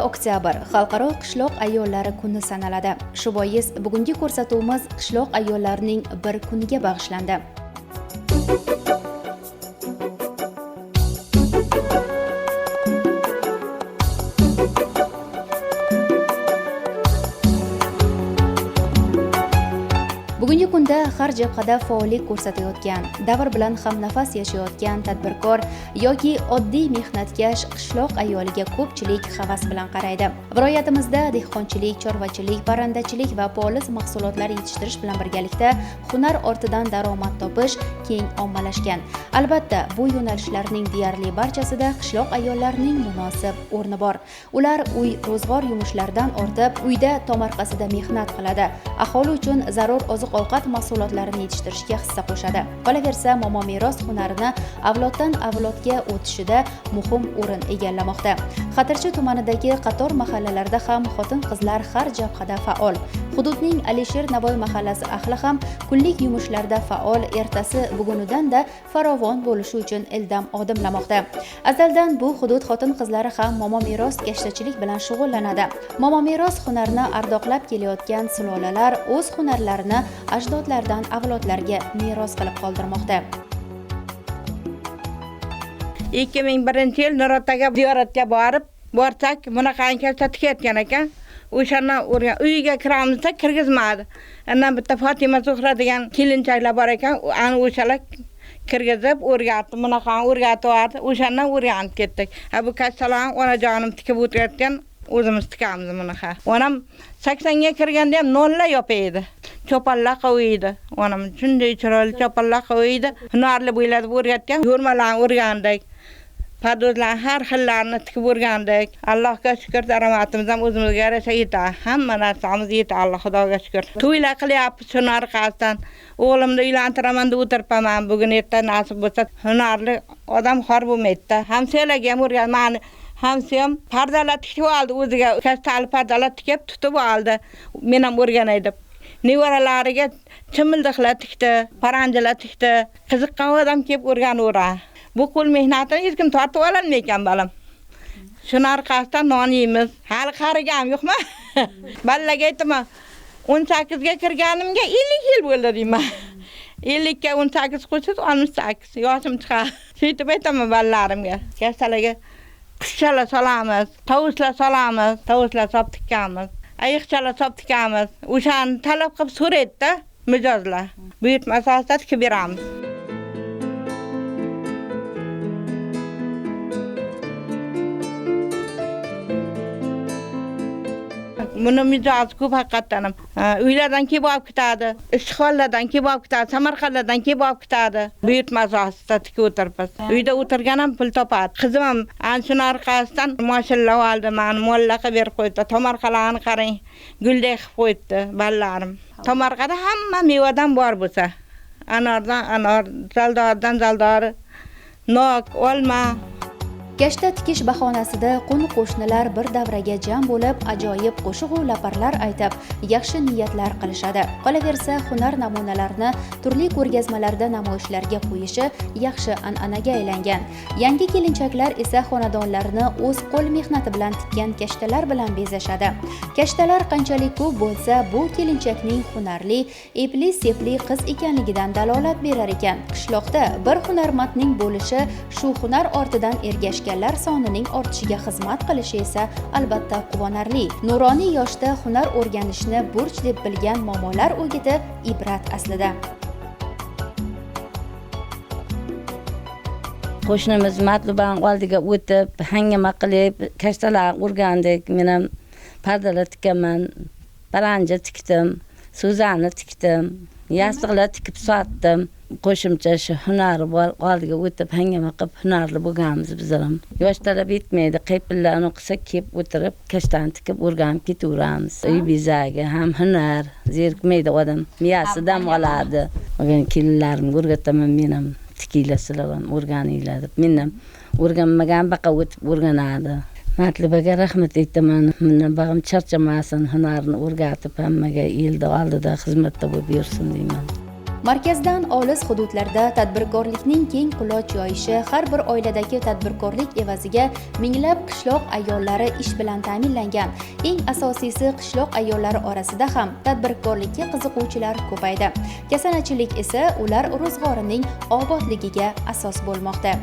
Oktyabr Xalqaro qishloq ayollari kuni sanaladi. Shu bois bugungi ko'rsatuvimiz qishloq ayollarining bir kuniga bag'ishlandi. Bugungi kunda har jabhada faollik ko'rsatayotgan, davr bilan hamnafas yashayotgan tadbirkor yoki oddiy mehnatkash qishloq ayoliga ko'pchilik havas bilan qaraydi. Viloyatimizda dehqonchilik, chorvachilik, parrandachilik va poliz mahsulotlari yetishtirish bilan birgalikda hunar ortidan daromad topish keng ommalashgan. Albatta, bu yo'nalishlarning deyarli barchasida qishloq ayollarining munosib o'rni bor. Ular uy ro'zg'or yumushlaridan ortib, uyda tomorqasida mehnat qiladi. Aholi uchun zarur oziq-ovqat mahsulotlarini yetishtirishga hissa qo'shadi. Qolaversa, momo meros hunarini avloddan avlodga o'tishida muhim o'rin egallamoqda. Xatirchi tumanidagi qator mahallalarda ham xotin-qizlar har jabhada faol. Hududning Alisher Navoiy mahallasi ahli ham kunlik yumushlarda faol, ertasi bugunidan-da farovon bo'lishi uchun ildam odimlamoqda. Azaldan bu hudud xotin-qizlari ham momo meros kashtachilik bilan shug'ullanadi. Momo meros hunarini ardoqlab kelayotgan sulolalar o'z hunarlarini ajdodlardan avlodlarga meros qilib qoldirmoqda. 2001-yil Nurotaga ziyoratga borib, borsak, bunaqangi kashta tikayotgan ekan. O'shandan o'rgan uyiga kiramizda kirgizmadi. Andan bitta Fatima Zuhra degan kelinchaklar bor ekan, ana o'shalar kirgizib o'rgatdi, bunaqani o'rgatib yubordi. O'shandan o'rganib ketdik. Ha, bu kashtalarni onajonim tikib o'tirayotgan, o'zimiz tikamiz bunaqa. Onam 80 ga kirganda ham nonlar yopaydi. Cho'ponlar qo'ydi. Onam shunday chiroyli cho'ponlar qo'ydi. Hunarli bo'ylab o'rgatgan, yo'rmalarni o'rgandik. Pardozlarni har xillarini tikib o'rgandik. Allohga shukr, daromadimiz ham o'zimizga yarasha yetadi. Hamma narsamiz yetadi, Alloh Xudoga shukr. To'ylar qilyapmiz shuni orqasidan. O'g'limni uylantiraman deb o'tiribman. Bugun erta nasib bo'lsa, hunarli odam xor bo'lmaydi. Hamsoyalarga ham o'rgan, mani hamsoyam pardalar tikib oldi o'ziga, kashtali pardalar tikib tutib oldi. Men ham o'rganay deb. Nevaralariga chimildiqlar tikdi, paranjilar tikdi. Qiziqqan odam kelib o'rganaveradi. Bu qo'l mehnatini hech kim tortib ololmaydi ekan balam. Shuni orqasidan non yeymiz. Hali qarigam yo'qmi? Balalarga aytaman, 18 ga kirganimga 50 yil bo'ldi deyman. 50 ga 18 qo'shsangiz 68 yoshim chiqadi. Shuytib aytaman balalarimga. Kastalarga qushchalar solamiz, tovushlar solamiz, tovushlar solib tikamiz, ayiqchalar solib tikamiz. O'shani talab qilib so'raydi-da mijozlar. Buyurtma asosida tikib beramiz. Buni mijozi ko'p haqiqatdan ham. Uylardan kelib olib ketadi, issiqxonalardan kelib olib ketadi, Samarqandlardan kelib olib ketadi. Buyurtma asosida tikib o'tiribmiz. Uyda o'tirgan ham pul topadi. Qizim ham ana shuni orqasidan mashinalar oldi, mani mualla qilib berib qo'ydi. Tomorqalarni qarang, guldek qilib qo'yibdi bolalarim. Tomorqada hamma mevadan bor bo'lsa, anordan anor, zaldoridan zaldori, nok, olma. Kashta tikish bahonasida qo'ni-qo'shnilar bir davraga jam bo'lib, ajoyib qo'shiq-u laparlar aytib, yaxshi niyatlar qilishadi. Qolaversa, hunar namunalarini turli ko'rgazmalarda namoyishlarga qo'yishi yaxshi an'anaga aylangan. Yangi kelinchaklar esa xonadonlarini o'z qo'l mehnati bilan tikkan kashtalar bilan bezashadi. Kashtalar qanchalik ko'p bo'lsa, bu kelinchakning hunarli, epli-sepli qiz ekanligidan dalolat berar ekan. Qishloqda bir hunarmandning bo'lishi shu hunar ortidan ergashgan sonining ortishiga xizmat qilishi esa albatta quvonarli. Nuroniy yoshda hunar o'rganishni burch deb bilgan momolar o'giti ibrat aslida. Qo'shnimiz Matlubani oldiga o'tib, hangama qilib, kashtalar o'rgandik. Men ham pardalar tikaman, paranja tikdim, so'zani tikdim, yostiqlar tikib sotdim. Qo'shimcha shu hunari bor, oldiga o'tib hangama qilib hunarli bo'lganmiz bizlar ham. Yosh talab yetmaydi, qaypillarni qilsa kelib o'tirib, kashtani tikib o'rganib ketaveramiz. Uy bezagi ham hunar, zerikmaydi odam, miyasi dam oladi. Bugun kelinlarimga o'rgataman men ham, tikinglar sizlar ham o'rganinglar deb. Men ham o'rganmagan baqa o'tib o'rganadi. Matlubaga rahmat aytaman. Bundan bag'im charchamasin, hunarini o'rgatib hammaga elda oldida xizmatda bo'lib yursin deyman. Markazdan olis hududlarda tadbirkorlikning keng quloch yoyishi har bir oiladagi tadbirkorlik evaziga minglab qishloq ayollari ish bilan ta'minlangan. Eng asosiysi, qishloq ayollari orasida ham tadbirkorlikka qiziquvchilar ko'paydi. Kasanachilik esa ular ro'zg'orining obodligiga asos bo'lmoqda.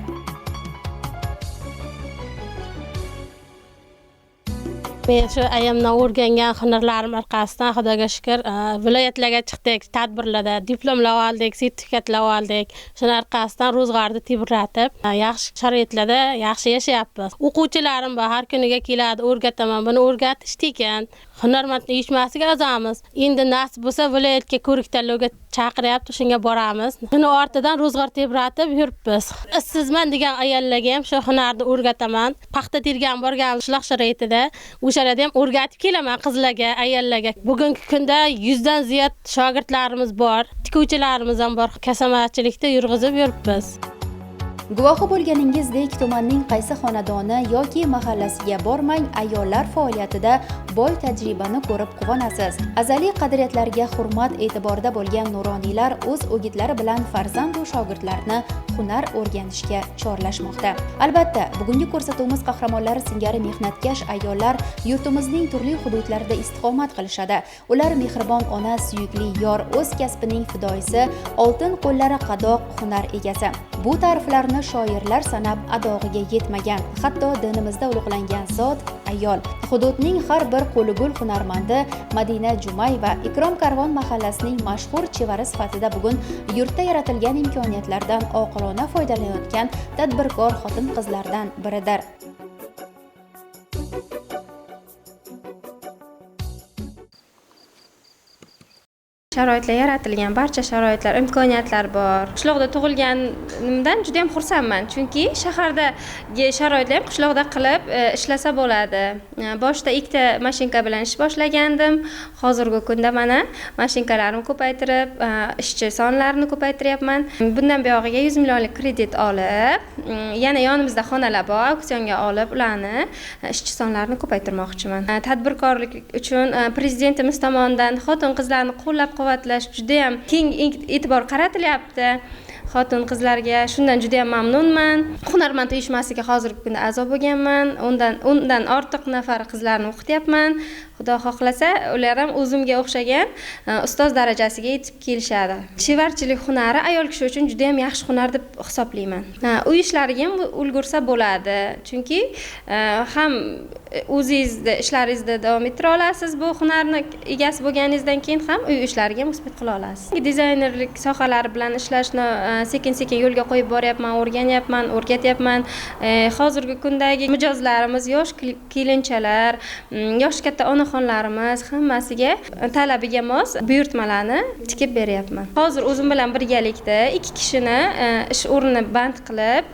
Men shu ayamdan o'rgangan hunarlarim orqasidan Xudoga shukr, viloyatlarga chiqdik, tadbirlarda diplomlar oldik, sertifikatlar oldik. Shuni orqasidan ro'zg'orni tebratib, yaxshi sharoitlarda yaxshi yashayapmiz. O'quvchilarim bor, har kuniga keladi, o'rgataman. Buni o'rgatish tekin. Hunarmand uyushmasiga a'zomiz. Endi nasib bo'lsa viloyatga ko'rik tanlovga chaqiryapti, shunga boramiz. Shuni ortidan ro'zg'or tebratib yuribmiz. Ishsizman degan ayollarga ham shu hunarni o'rgataman. Paxta tergan borgan qishloq sharoitida o'shalarda ham o'rgatib kelaman qizlarga, ayollarga. Bugungi kunda 100 dan ziyod shogirdlarimiz bor, tikuvchilarimiz ham bor. Kasamachilikda yurg'izib yuribmiz. Guvohi bo'lganingizdek, tumanning qaysi xonadoni yoki mahallasiga bormang, ayollar faoliyatida boy tajribani ko'rib quvonasiz. Azaliy qadriyatlarga hurmat e'tiborda bo'lgan nuroniylar o'z o'gitlari bilan farzand va shogirdlarni hunar o'rganishga chorlashmoqda. Albatta, bugungi ko'rsatuvimiz qahramonlari singari mehnatkash ayollar yurtimizning turli hududlarida istiqomat qilishadi. Ular mehribon ona, suyukli yor, o'z kasbining fidoyisi, oltin qo'llari qadoq hunar egasi. Bu ta'riflarni shoirlar sanab adog'iga yetmagan, hatto dinimizda ulug'langan zot ayol. Hududning har bir qo'li gul hunarmandi Madina Jumayeva Ikrom Karvon mahallasining mashhur chevari sifatida bugun yurtda yaratilgan imkoniyatlardan oqilona foydalanayotgan tadbirkor xotin-qizlardan biridir. Sharoitlar yaratilgan, barcha sharoitlar, imkoniyatlar bor. Qishloqda tug'ilganimdan juda ham xursandman, chunki shahardagi sharoitlar ham qishloqda qilib ishlasa bo'ladi. Boshda ikkita mashinka bilan ish boshlagandim. Hozirgi kunda mana mashinkalarimni ko'paytirib, ishchi sonlarini ko'paytiryapman. Bundan buyog'iga 100 millionlik kredit olib, yana yonimizda xonalar bor, auksionga olib, ularni ishchi sonlarini ko'paytirmoqchiman. Tadbirkorlik uchun prezidentimiz tomonidan xotin-qizlarni qo'llab-quvvatlash juda ham keng e'tibor qaratilyapti. Xotin-qizlarga shundan juda ham mamnunman. Hunarmand uyushmasiga hozirgi kunda a'zo bo'lganman. Undan ortiq nafar qizlarni o'qityapman. Xudo xohlasa, ular ham o'zimga o'xshagan ustoz darajasiga yetib kelishadi. Chevarchilik hunari ayol kishi uchun juda ham yaxshi hunar deb hisoblayman. Uy ishlariga ham ulgursa bo'ladi. Chunki ham o'zingizni ishlaringizni davom ettira olasiz, bu hunarni egasi bo'lganingizdan keyin ham uy ishlariga musbat qila olasiz. Dizaynerlik sohalari bilan ishlashni sekin-sekin yo'lga qo'yib boryapman, o'rganyapman, o'rgatyapman. Hozirgi kundagi mijozlarimiz yosh kelinchalar, yosh katta onaxonlarimiz hammasiga talabiga mos buyurtmalarni tikib beryapman. Hozir o'zim bilan birgalikda 2 kishini ish o'rnini band qilib,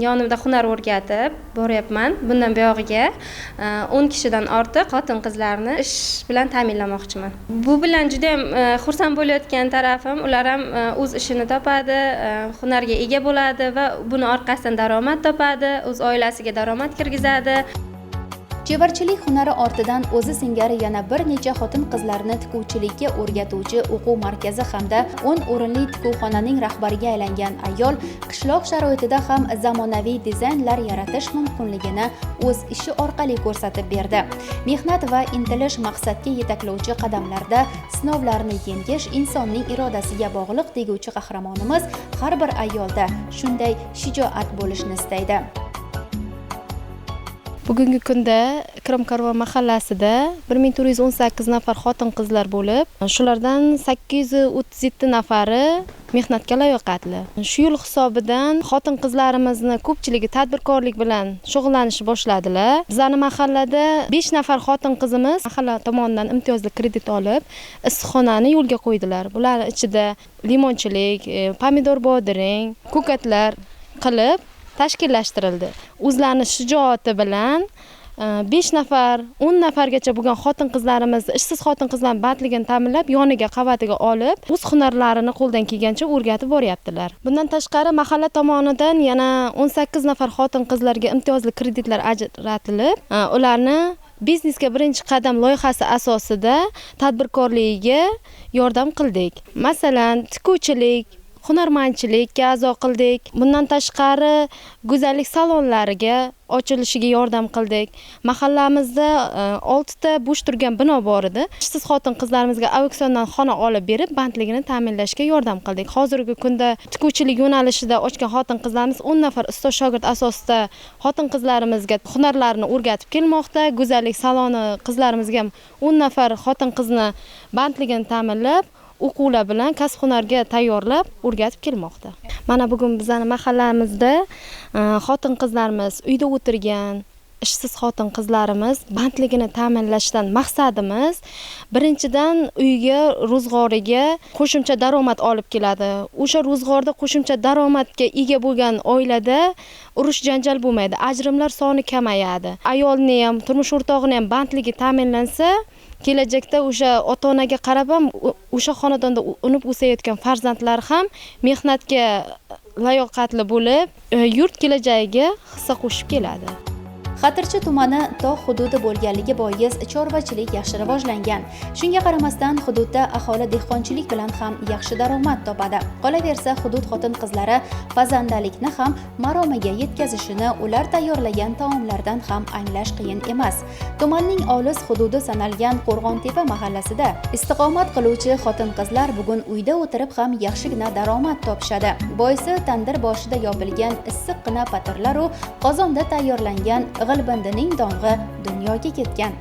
yonimda hunar o'rgatib boryapman. Bundan buyog'iga 10 kishidan ortiq xotin-qizlarni ish bilan ta'minlamoqchiman. Bu bilan juda ham xursand bo'layotgan tarafim, ular ham o'z ishini topadi, hunarga ega bo'ladi va buni orqasidan daromad topadi, o'z oilasiga daromad kirgizadi. Chevarchilik hunari ortidan o'zi singari yana bir necha xotin-qizlarni tikuvchilikka o'rgatuvchi o'quv markazi hamda 10 o'rinli tikuvxonaning rahbariga aylangan ayol qishloq sharoitida ham zamonaviy dizaynlar yaratish mumkinligini o'z ishi orqali ko'rsatib berdi. Mehnat va intilish maqsadga yetaklovchi qadamlarda sinovlarni yengish insonning irodasiga bog'liq deguvchi qahramonimiz har bir ayolda shunday shijoat bo'lishini istaydi. Bugungi kunda Ikrom Karvon mahallasida 1418 nafar xotin-qizlar bo'lib, shulardan 837 nafari mehnatga layoqatli. Shu yil hisobidan xotin-qizlarimizni ko'pchiligi tadbirkorlik bilan shug'ullanishni boshladilar. Bizning mahallada 5 nafar xotin-qizimiz mahalla tomonidan imtiyozli kredit olib, issiqxonani yo'lga qo'ydilar. Bular ichida limonchilik, pomidor, bodring, ko'katlar qilib tashkillashtirildi. O'zlarini shijoati bilan 5 nafar, 10 nafargacha bo'lgan xotin-qizlarimiz, ishsiz xotin-qizlarning bandligini ta'minlab, yoniga qavatiga olib, o'z hunarlarini qo'ldan kelgancha o'rgatib boryaptilar. Bundan tashqari mahalla tomonidan yana 18 nafar xotin-qizlarga imtiyozli kreditlar ajratilib, ularni biznesga birinchi qadam loyihasi asosida tadbirkorligiga yordam qildik. Masalan, tikuvchilik, hunarmandchilikka a'zo qildik. Bundan tashqari go'zallik salonlariga ochilishiga yordam qildik. Mahallamizda 6 ta bo'sh turgan bino bor edi. Ishsiz xotin-qizlarimizga auksiondan xona olib berib, bandligini ta'minlashga yordam qildik. Hozirgi kunda tikuvchilik yo'nalishida ochgan xotin-qizlarimiz 10 nafar ustoz shogird asosida xotin-qizlarimizga hunarlarini o'rgatib kelmoqda. Go'zallik saloni qizlarimizga ham 10 nafar xotin-qizni bandligini ta'minlab, o'quvlar bilan kasb hunarga tayyorlab o'rgatib kelmoqda. Mana bugun bizning mahallamizda xotin-qizlarimiz uyda o'tirgan ishsiz xotin-qizlarimiz bandligini ta'minlashdan maqsadimiz birinchidan uyga, ro'zg'origa qo'shimcha daromad olib keladi. O'sha ro'zg'orda qo'shimcha daromadga ega bo'lgan oilada urush janjal bo'lmaydi, ajrimlar soni kamayadi. Ayolni ham, turmush o'rtog'ini ham bandligi ta'minlansa, kelajakda o'sha ota-onaga qarab ham o'sha xonadonda unib o'sayotgan farzandlar ham mehnatga layoqatli bo'lib, yurt kelajagiga hissa qo'shib keladi. Xatirchi tumani tog' hududi bo'lganligi bois chorvachilik yaxshi rivojlangan. Shunga qaramasdan hududda aholi dehqonchilik bilan ham yaxshi daromad topadi. Qolaversa, hudud xotin-qizlari pazandalikni ham maromiga yetkazishini ular tayyorlagan taomlardan ham anglash qiyin emas. Tumanning olis hududi sanalgan Qo'rg'ontepa mahallasida istiqomat qiluvchi xotin-qizlar bugun uyda o'tirib ham yaxshigina daromad topishadi. Boisi tandir boshida yopilgan issiqqina patirlar u qozonda tayyorlangan g'ilbindining dong'i dunyoga ketgan.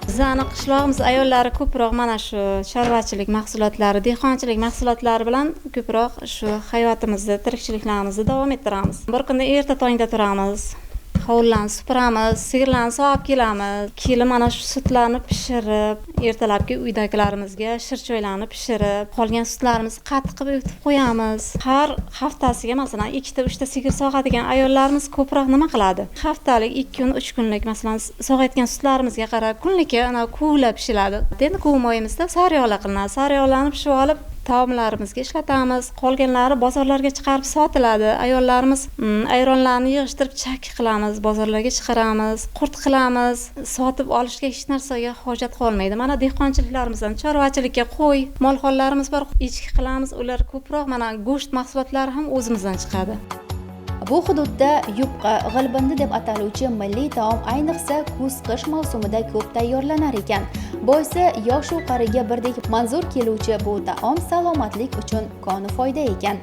Bizani qishlog'imiz ayollari ko'proq mana shu chorvachilik mahsulotlari, dehqonchilik mahsulotlari bilan ko'proq shu hayotimizni, tirikchiliklarimizni davom ettiramiz. Bir kunda erta tongda turamiz, hovlilarni supuramiz, sigirlarni sog'ib kelamiz. Kelib mana shu sutlarni pishirib, ertalabki uydagilarimizga shirchoylarni pishirib, qolgan sutlarimizni qatiq qilib o'tib qo'yamiz. Har haftasiga masalan 2 ta 3 ta sigir sog'adigan ayollarimiz ko'proq nima qiladi? Haftalik 2 kun, 3 kunlik masalan sog'ayotgan sutlarimizga qarab kunlikka ana kuvlab pishiladi. Endi kuvmoyimizda sariyog'lar qilinadi. Sariyog'larni pishib olib taomlarimizga ishlatamiz. Qolganlari bozorlarga chiqarib sotiladi. Ayollarimiz ayronlarni yig'ishtirib chakki qilamiz, bozorlarga chiqaramiz, qurt qilamiz. Sotib olishga hech narsaga hojat qolmaydi. Mana dehqonchiliklarimizdan chorvachilikka qo'y, molxonlarimiz bor, echki qilamiz. Ular ko'proq mana go'sht mahsulotlari ham o'zimizdan chiqadi. Bu hududda yupqa, g'ilbindi deb ataluvchi milliy taom ayniqsa kuz-qish mavsumida ko'p tayyorlanar ekan. Boisi yosh u qariga birdek manzur keluvchi bu taom salomatlik uchun koni foyda ekan.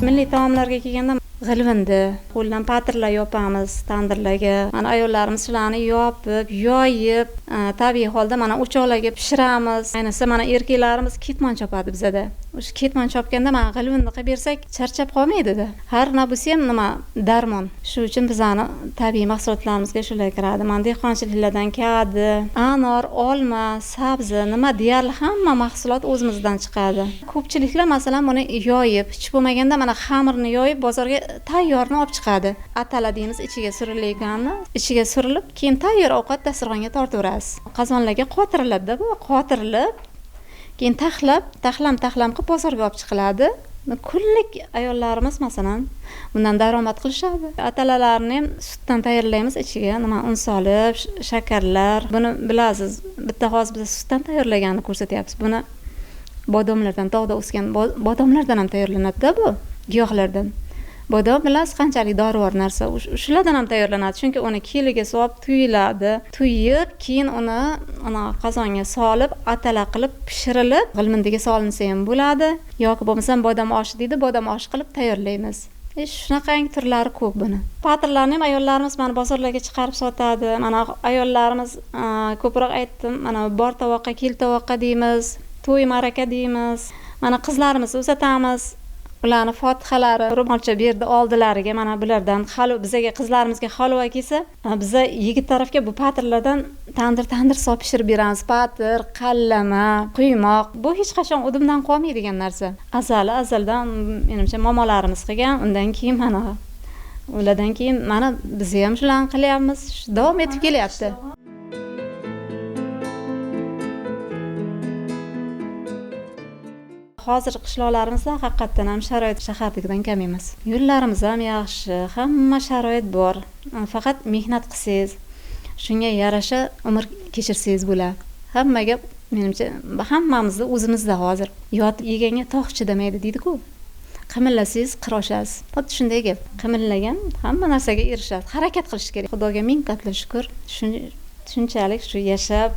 Milliy taomlarga kelganda g'ilvindi, qo'ldan patirlar yopamiz tandirlarga. Mana ayollarimiz shularni yopib, yoyib, tabiiy holda mana o'choqlarga pishiramiz. Ayniqsa mana erkaklarimiz ketmon chopadi bizada. O'sha ketmon chopganda mana g'ilvindi qilib bersak, charchab qolmaydi-da. Har nima bo'lsa ham nima darmon. Shu uchun bizani tabiiy mahsulotlarimizga shular kiradi. Mana dehqonchiliklardan kadi, anor, olma, sabzi, nima deyarli hamma mahsulot o'zimizdan chiqadi. Ko'pchiliklar masalan buni yoyib, hech bo'lmaganda mana xamirni yoyib bozorga tayyorni olib chiqadi. Atala deymiz, ichiga surilganni, ichiga surilib, keyin tayyor ovqat dasturxonga tortaverasiz. Qozonlarga qotiriladi-da bu, qotirilib, keyin taxlab, taxlam qilib bozorga olib chiqiladi. Kunlik ayollarimiz masalan bundan daromad qilishadi. Atalalarni ham sutdan tayyorlaymiz, ichiga nima un solib, shakarlar. Buni bilasiz, bitta hozir biz sutdan tayyorlaganini ko'rsatyapmiz. Buni bodomlardan, tog'da o'sgan bodomlardan ham tayyorlanadi-da bu, giyohlardan. Bodom bilasiz qanchalik dorivor narsa, shulardan ham tayyorlanadi. Chunki uni keliga solib tuyiladi. Tuyib, keyin uni ana qozonga solib, atala qilib pishirilib, g'ilmindiga solinsa ham bo'ladi yoki bo'lmasam bodom oshi deydi, bodom oshi qilib tayyorlaymiz. Shunaqangi turlari ko'p buni. Patirlarni ham ayollarimiz mana bozorlarga chiqarib sotadi. Mana ayollarimiz ko'proq aytdim, mana bor tovoqqa, kel tovoqqa deymiz, to'y ma'raka deymiz. Mana qizlarimizni uzatamiz. Ularni fotihalari ro'molcha berdi oldilariga. Mana bulardan halva bizaga, qizlarimizga halva kelsa, biza yigit tarafga bu patirlardan tandir solib pishirib beramiz. Patir, qallama, quymoq. Bu hech qachon udumdan qolmaydigan narsa. Azali azaldan menimcha momolarimiz qilgan, undan keyin mana Ulardan keyin mana biz ham shularni qilyapmiz, davom etib kelyapti. Hozir qishloqlarimizda haqiqatdan ham sharoit shahardagidan kam emas. Yo'llarimiz ham yaxshi, hamma sharoit bor. Faqat mehnat qilsangiz, shunga yarasha umr kechirsangiz bo'ladi. Hammaga, menimcha, hammamizni o'zimizda hozir yotib yeganga tog' chidamaydi deydi-ku. Qimillasangiz qir oshasiz. Xuddi shunday gap. Qimillagan hamma narsaga erishadi. Harakat qilish kerak. Xudoga ming qatla shukr. Shunchalik shu yashab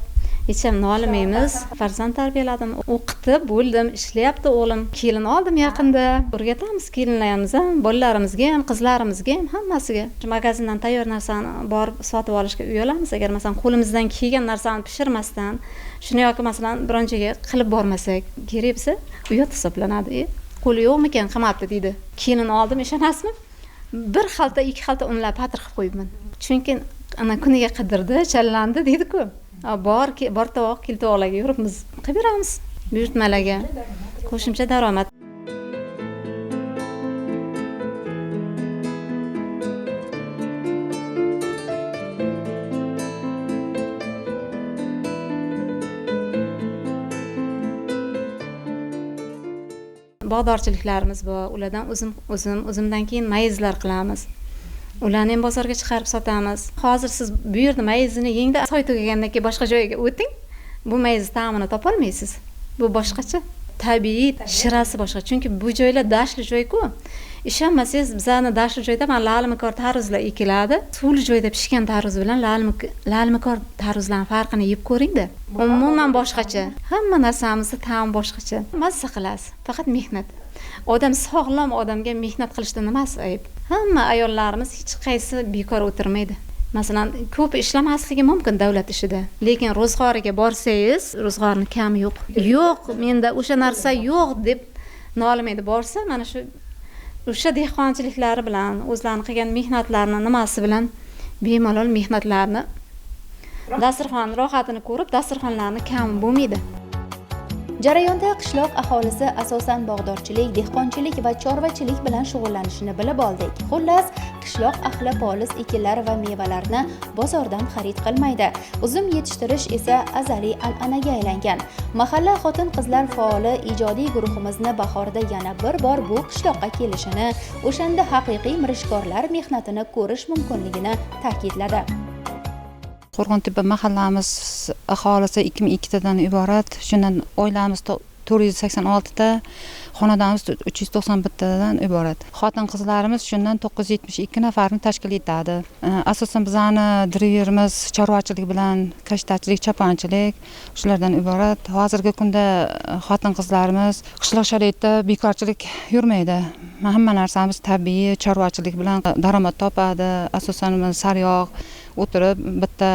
hech ham nolimaymiz. Farzand tarbiyaladim, o'qitib bo'ldim, ishlayapti o'g'lim. Kelin oldim yaqinda. O'rgatamiz kelinlarimiz ham, bolalarimizga ham, qizlarimizga ham, hammasiga. Shu magazindan tayyor narsani borib sotib olishga uyalamiz. Agar masalan qo'limizdan kelgan narsani pishirmasdan, shuni yoki masalan biron joyga qilib bormasak, kerak bo'lsa uyat hisoblanadi. Qo'li yo'qmikan, qilmabdi deydi. Kelin oldim, ishonasizmi? Bir xalta, ikki xalta unlab patir qilib qo'yibman. Chunki ana kuniga qidirdi, challandi deydi-ku. Bor bor tovoq, kel tovoqlarga yuribmiz. Qilib beramiz buyurtmalarga. Qo'shimcha daromad. Bog'dorchiliklarimiz bor. Ulardan o'zimdan keyin mayizlar qilamiz. Ularni ham bozorga chiqarib sotamiz. Hozir siz bu yerda mayizini yengda, soy tugagandan keyin boshqa joyga o'ting, bu mayiz ta'mini topa olmaysiz. Bu boshqacha, tabiiy shirasi boshqa. Chunki bu joylar dashli joy-ku. Ishonmasangiz, bizani dashli joyda mana la'lmikor tarvuzlar ekiladi. Suvli joyda pishgan tarvuz bilan la'lmikor tarvuzlarning farqini yeb ko'ring-da. Umuman boshqacha. Hamma narsamizni ta'mi boshqacha. Mazza qilasiz. Faqat mehnat. Odam sog'lom odamga mehnat qilishda nimasi ayb? Hamma ayollarimiz hech qaysi bekor o'tirmaydi. Masalan, ko'p ishlamasligi mumkin davlat ishida, lekin ro'zg'origa borsangiz, ro'zg'orni kami yo'q. Yo'q, menda o'sha narsa yo'q deb nolimaydi. Borsa, mana shu o'sha dehqonchiliklari bilan, o'zlarini qilgan mehnatlarini nimasi bilan bemalol mehnatlarni dasturxon rohatini ko'rib, dasturxonlarni kami bo'lmaydi. Jarayonda qishloq aholisi asosan bog'dorchilik, dehqonchilik va chorvachilik bilan shug'ullanishini bilib oldik. Xullas, qishloq ahli poliz ekinlar va mevalarni bozordan xarid qilmaydi. Uzum yetishtirish esa azaliy an'anaga aylangan. Mahalla xotin-qizlar faoli ijodiy guruhimizni bahorda yana bir bor bu qishloqqa kelishini, o'shanda haqiqiy mirishkorlar mehnatini ko'rish mumkinligini ta'kidladi. Qo'rg'ontepa mahallamiz aholisi 2002 tadan iborat. Shundan oilamiz 486 ta, xonadonimiz 391 tadan iborat. Xotin-qizlarimiz shundan 972 nafarni tashkil etadi. Asosan bizani driverimiz chorvachilik bilan, kashtachilik, choponchilik shulardan iborat. Hozirgi kunda xotin-qizlarimiz qishloq sharoitida bekorchilik yurmaydi. Hamma narsamiz tabiiy, chorvachilik bilan daromad topadi. Asosan sariyog' o'tirib bitta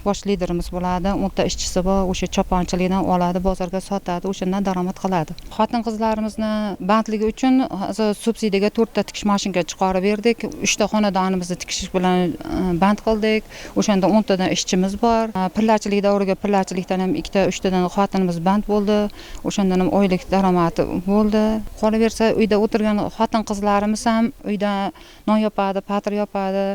bosh liderimiz bo'ladi, 10 ta ishchisi bor, o'sha choponchilikdan oladi, bozorga sotadi, o'shandan daromad qiladi. Xotin-qizlarimizni bandligi uchun hozir subsidiyaga 4 ta tikish mashinka chiqarib berdik. 3 ta xonadonimizni tikish bilan band qildik. O'shanda 10 tadan ishchimiz bor. Pillachilik davriga pillachilikdan ham 2 ta 3 tadan xotinimiz band bo'ldi. O'shandan ham oylik daromadi bo'ldi. Qolaversa uyda o'tirgan xotin-qizlarimiz ham uyda non yopadi, patir yopadi,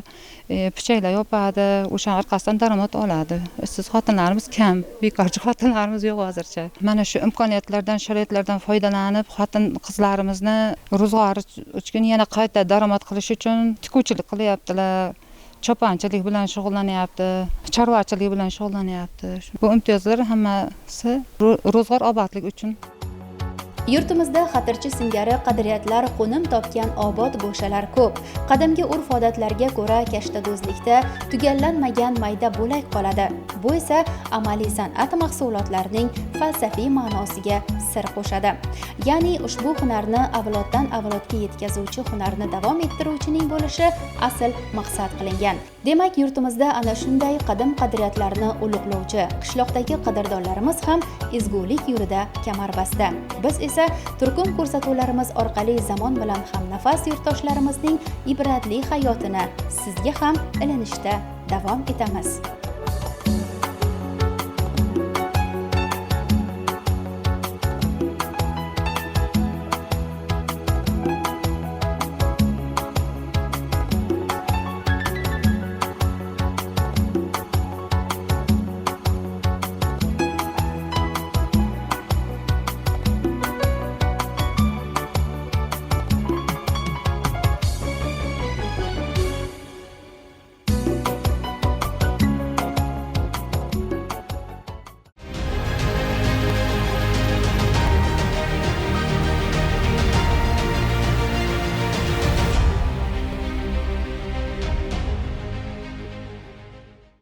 pichaklar yopadi. O'sha orqasidan daromad oladi. Ishsiz xotinlarimiz kam, bekorchi xotinlarimiz yo'q hozircha. Mana shu imkoniyatlardan, sharoitlardan foydalanib, xotin qizlarimizni ro'zg'ori uchun yana qayta daromad qilish uchun tikuvchilik qilyaptilar, choponchilik bilan shug'ullanyapti, chorvachilik bilan shug'ullanyapti. Bu imtiyozlar hammasi ro'zg'or obodlik uchun. Yurtimizda xatirchi singari qadriyatlar qo'nim topgan obod go'shalar ko'p. Qadimgi urf-odatlarga ko'ra kashtadozlikda tugallanmagan mayda bo'lak qoladi. Bu esa amaliy san'at mahsulotlarining falsafiy ma'nosiga sir qo'shadi. Ya'ni ushbu hunarni avloddan avlodga yetkazuvchi hunarni davom ettiruvchining bo'lishi asl maqsad qilingan. Demak, yurtimizda ana shunday qadim qadriyatlarni ulug'lovchi qishloqdagi qadrdonlarimiz ham ezgulik yo'lida kamarbasta. Biz esa turkum ko'rsatuvlarimiz orqali zamon bilan hamnafas yurtdoshlarimizning ibratli hayotini sizga ham ilinishda davom etamiz.